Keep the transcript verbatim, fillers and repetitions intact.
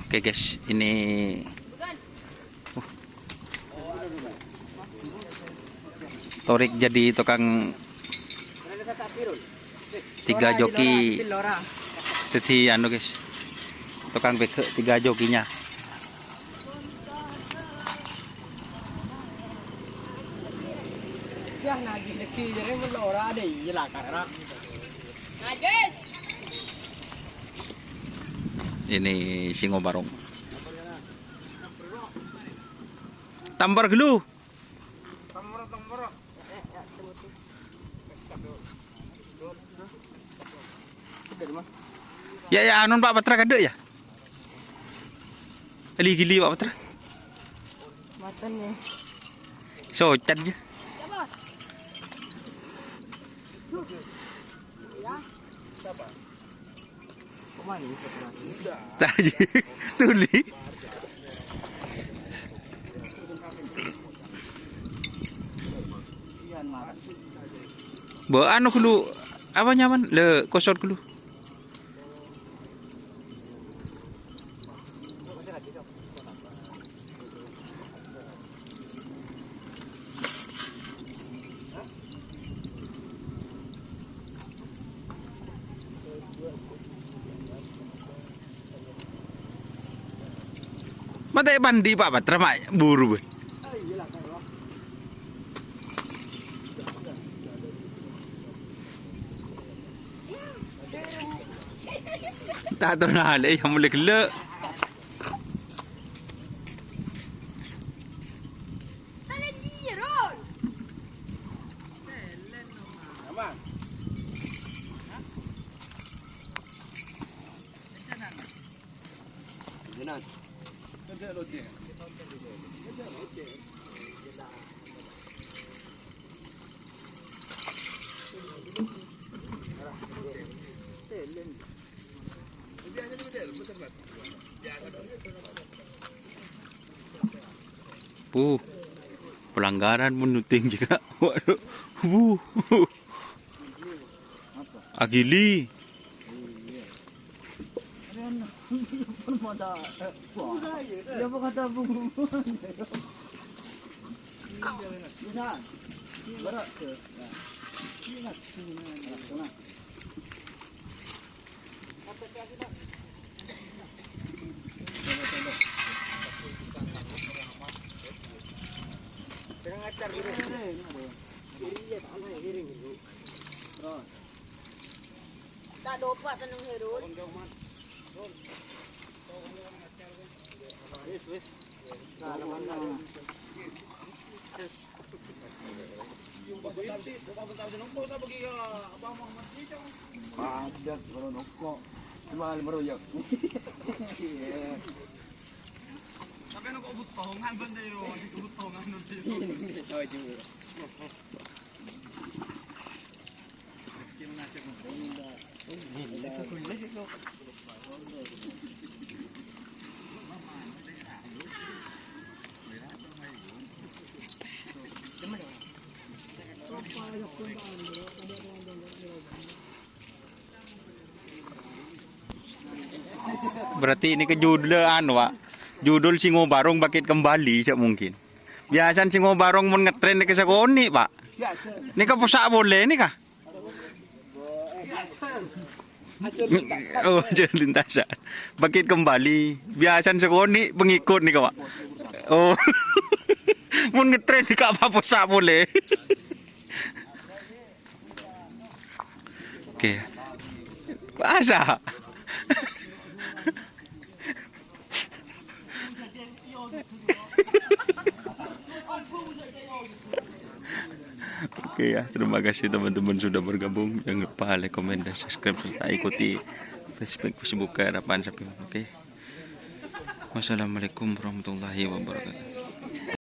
Oke, guys, ini, uh, Torik jadi tukang tiga joki. Jadi anu, guys, tukang pegge' tiga jokinya. Ini Singo Barong. Tampar ghâllu. Ya, ya, anon, Pak Patra kadhâ', ya. Eli gili, Pak Patra. Matan, ya. Socan, ya. Tadi tuli. Bo anu ghâllu, apa nyaman? Le, kosot ghâllu. Mate pandi, Pak Patra, ma' buru, bâh. Ta' terro nalè, ya, mulai ghellâ'. Puh, pelanggaran menuding juga. Waduh. Wuh. Agili. Padat, kalau nokok. Cuma lima royok. Tapi nokok butongan, Bang, dari rumah, butongan, dari rumah. Ini, ini, oh, iya. Berarti ini ke judul anu, Pak. Judul Singo Barong bangkit kembali, cak mungkin. Biasana Singo Barong mon ngetren nèka sakonè', Pak. Nèka possa' polè nèka. Oh, ajar lintasan. Bangkit kembali. Biasana sakonè' pengikut nèka, Pak. Oh. Mon ngetren nèka apa possa' polè. Oke. Masa? Oke ya, terima kasih teman-teman sudah bergabung. Jangan lupa like, komen, dan subscribe serta ikuti Facebook Facebook Harapan Sapima. Oke. Wassalamualaikum warahmatullahi wabarakatuh.